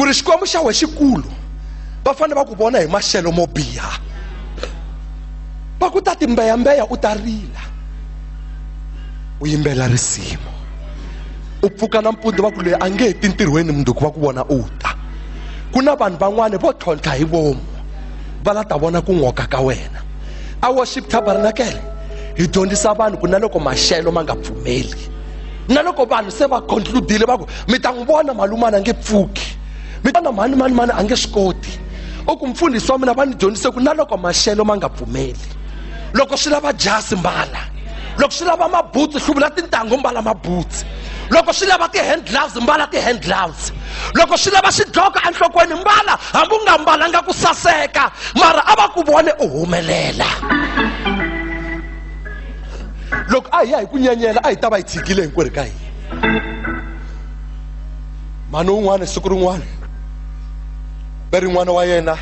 Ku ri Xikwembu xa wena xikulu va fanele va ku vona hi maxelo mo biha. Va ku ta timbeyambeya u ta rila, u yimbela risimu, u pfuka nampundzu va ku loyi a nge heti ntirhweni, mundzuku va ku vona u ta. Ku na vanhu van'wani vo tlhontlha hi vomu, va la ta vona ku n'oka ka wena. A Worship Tabernacle hi dyondzisa vanhu ku na loko maxelo ma nga pfumeli, na loko vanhu se va concludile va ku mi ta n'wi vona malumana a nge pfuki, mi ta vona mhani mani mani a nge swi koti. U ku mfundhisi wa mina va ni dyondzise ku na loko maxelo ma nga pfumeli, loko swi lava jasi mbala, loko swi lava mabutsi hluvula tintangu mbala mabutsi, loko swi lava ti-hand gloves mbala ti-hand gloves, loko swi lava xidloko enhlokweni mbala, hambi u nga mbalanga ku saseka, mara a va ku vone u humelela. Loko a hi ya hi ku nyenyela a hi ta va hi tshikile hinkwerhu ka hina. Mhani wun'wana siku rin'wana va ri n'wana wa yena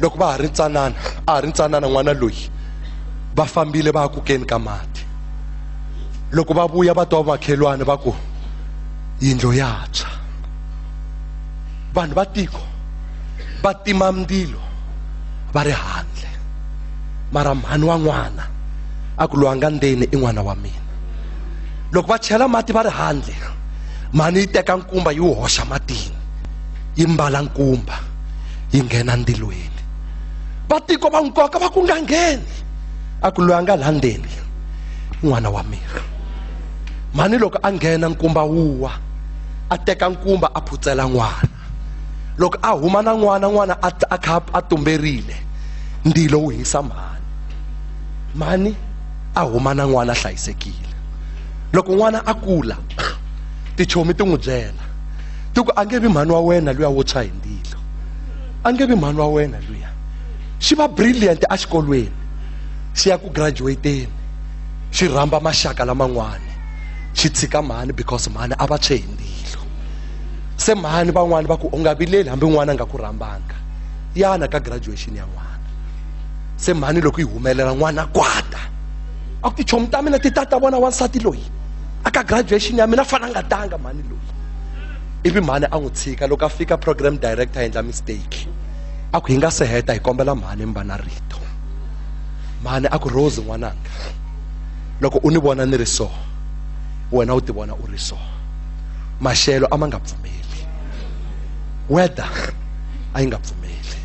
loko va ha ri ntsanana, a ha ri ntsanana n'wana loyi, va fambile va ya kukeni ka mati. Loko va vuya va twa vamakhelwani va ku yindlu ya tshwa. Vanhu va tiko va tima ndzilo va ri handle, mara mhani wa n'wana a ku loyi a nga ndzeni i n'wana wa mina. Loko va chela mati va ri handle, mhani yi teka nkumba yi wu hoxa matini, yi mbala nkumba yi nghena ndzilweni. Va tiko va nkoka va ku nga ngheni, a ku loyi a nga laha ndzeni n'wana wa mina. Mhani loko a nghena nkumba wu wa, a teka nkumba a phutsela n'wana. Loko a huma na n'wana, n'wana a kha a tumberile, ndzilo wu hisa mhani. Mhani a huma na n'wana a hlayisekile. Loko n'wana a kula, tichomi ti n'wi byela ti ku a nge vi mhani wa wena luya wo tshwa hi ndzilo, a nge vi mhani wa wena luya. Xi va brilliant exikolweni, xi ya ku graduateni, xi rhamba maxaka laman'wani, xi tshika mhani because mhani a va tshwe hi ndzilo. Se mhani van'wani va ku u nga vileli hambi n'wana a nga ku rhambanga, yana ka graduation ya n'wana. Se mhani loko yi humelela n'wana kwata, a ku tichomi ta mina ti ta ta vona wansati loyi a ka graduation ya mina, fana nga tanga mhani loyi. Ivi mhani a n'wi tshika. Loko a fika program director a endla mistake, a ku hi nga se heta hi kombela mhani mi va na rito. Mhani a ku Rose n'wananga, loko u ni vona ni ri so, wena u ti vona u ri so. Maxelo a ma nga pfumeli, weather a yi nga pfumeli.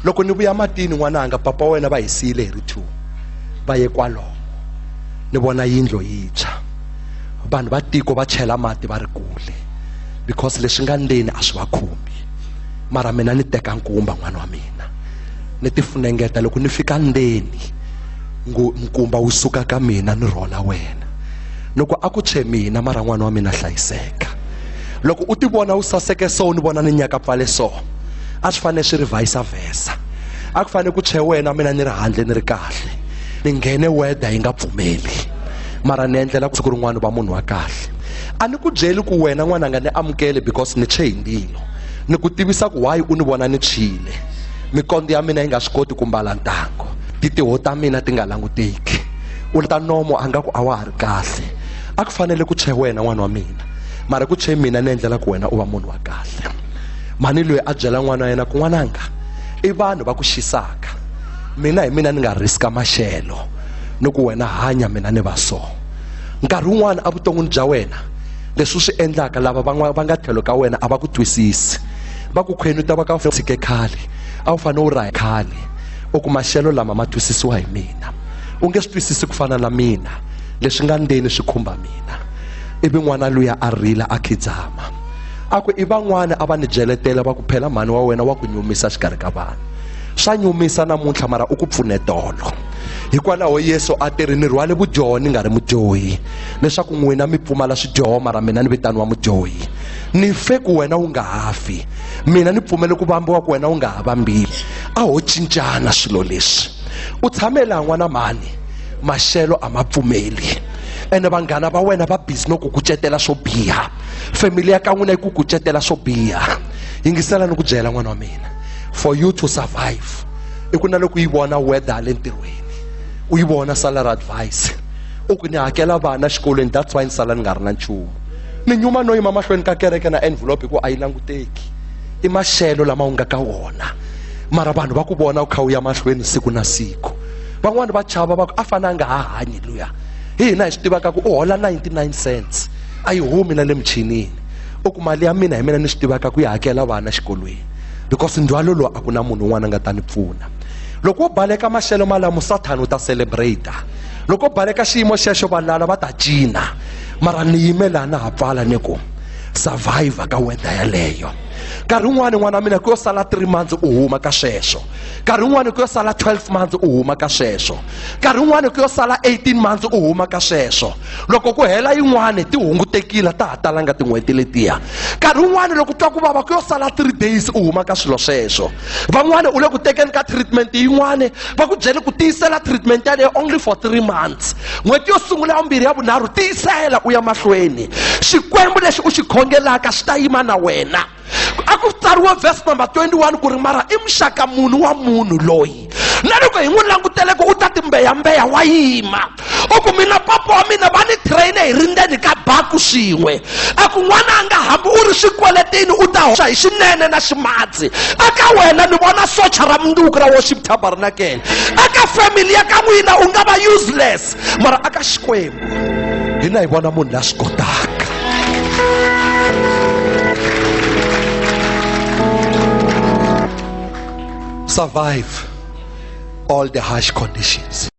Loko ni vuya matini n'wananga, papa wa wena va hi siyile hi ri 2, va ye kwalomo, ni vona yindlu yi tshwa, vanhu va tiko va chela mati va ri kule because leswi nga ndzeni a swi va khumbi. Mara mina ni teka nkumba n'wana wa mina, ni ti funengeta. Loko ni fika ndzeni, nkumba wu suka ka mina ni rhola wena. Loko a ku tshwe mina, mara n'wana wa mina hlayiseka. Loko u ti vona u saseke so, ni vona ni nyaka pfale so, a swi fanele swi ri vice versa. A ku fanele ku tshwe wena, mina ni ri handle ni ri kahle, ni nghene weather yi nga pfumeli, mara ni endlela ku siku rin'wana va munhu wa kahle. A ni ku byeli ku wena n'wananga ni amukele because ni tshwe hi ndzilo, ni ku tivisa ku why u ni vona ni tshwile. Mikondzo ya mina yi nga swi koti ku mbala ntangu, tintiho ta mina ti nga languteki, u ta nomo a nga ku a wa ha ri kahle. A ku fanele ku tshwe wena n'wana wa mina, mara ku tshwe mina ni endlela ku wena u va munhu wa kahle. Mhani loyi a byela n'wana wa yena ku n'wananga, i vanhu va ku xisaka, mina hi mina ni nga riska maxelo, ni ku wena hanya mina ni va so. Nkarhi wun'wana evuton'wini bya wena leswi u swi endlaka, lava va nga tlhelo ka wena a va ku twisisi, va ku khwenu ta va ka tshike khale, a wu fanele u raha khale, u ku maxelo lama ma twisisiwa hi mina, u nge swi twisisi ku fana na mina, leswi nga ndzeni swi khumba mina. Ivi n'wana luya a rila a khidzama, a ku i van'wani a va ni byeletela va ku phela mhani wa wena wa ku nyumisa xikarhi ka vanhu, swa nyumisa namuntlha mara u ku pfune tolo. Hikwalaho Yesu a tiri ni rhwale vudyoho ni nga ri mudyohi, leswaku n'wina mi pfumala swidyoho, mara mina ni vitaniwa mudyohi. Ni fe ku wena u nga ha fi, mina ni pfumele ku vambiwa ku wena u nga ha vambiwi. A ho cincana swilo leswi. U tshame laha n'wana mhani, maxelo a ma pfumeli, ene vanghana va wena va busy no ku kucetela swo biha, family ya ka n'wina yi ku kucetela swo biha. Yingisela ni ku byela n'wana wa mina, for you to survive i ku na loko yi vona weather le ntirhweni, u yi vona salary advice, u ku ni hakela vana xikolweni, that's why ni sala ni nga ri na nchumu. Ni nyuma no yima mahlweni ka kereke na envelope hi ku a yi languteki. I maxelo lama u nga ka wona. Mara vanhu va ku vona u kha u ya mahlweni siku na siku. Van'wani va chava va ku a fane a nga ha hanyi luya. Hi hina hi swi tivaka ku u hola 99 cents. A yi humi na le michinini. U ku mali ya mina hi mina ni swi tivaka ku yi hakela vana xikolweni. Because ndzhwalo lowu a ku na munhu un'wana a nga ta ni pfuna. Loko wo baleka maxelo malamo Sathana u ta celebrate. Loko wo baleka xiyimo xexo valala va ta cina. Mara ni yime laha na ha pfala ni ku survivor ka weather yaleyo. Nkarhi wun'wani n'wana wa mina ku yo sala 3 months u huma ka sweswo. Nkarhi wun'wani ku yo sala 12 months u huma ka sweswo. Nkarhi wun'wani ku yo sala 18 months u huma ka sweswo. Loko ku hela yin'wani ti hungutekile ta ha talanga tin'hweti letiya. Nkarhi wun'wani loko twa ku vava ku yo sala 3 days u huma ka swilo sweswo. Van'wani u le ku tekeni ka treatment yin'wani va ku byele ku tiyisela treatment yaleyo only for 3 months. N'hweti yo sungula ya vumbirhi ya vunharhu tiyisela u ya mahlweni. Xikwembu lexi u xi khongelaka xi ta yima na wena. A ku tsariwe verse number 21 ku ri mara i muxaka munhu wa munhu loyi. Na loko hi n'wi langutele ku u ta timbeyambeya wa yima. U ku mina papa wa mina va ni train hi ri ndzeni ka baku swin'we. A ku n'wana a nga hambi u ri swikweletini u ta hoxa hi xinene na ximatsi. Eka wena ni vona socha ra mundzuku ra Worship Tabernacle. Eka family ya ka n'wina u nga va useless. Mara aka Xikwembu hina hi vona munhu la swi kotaka. Survive all the harsh conditions.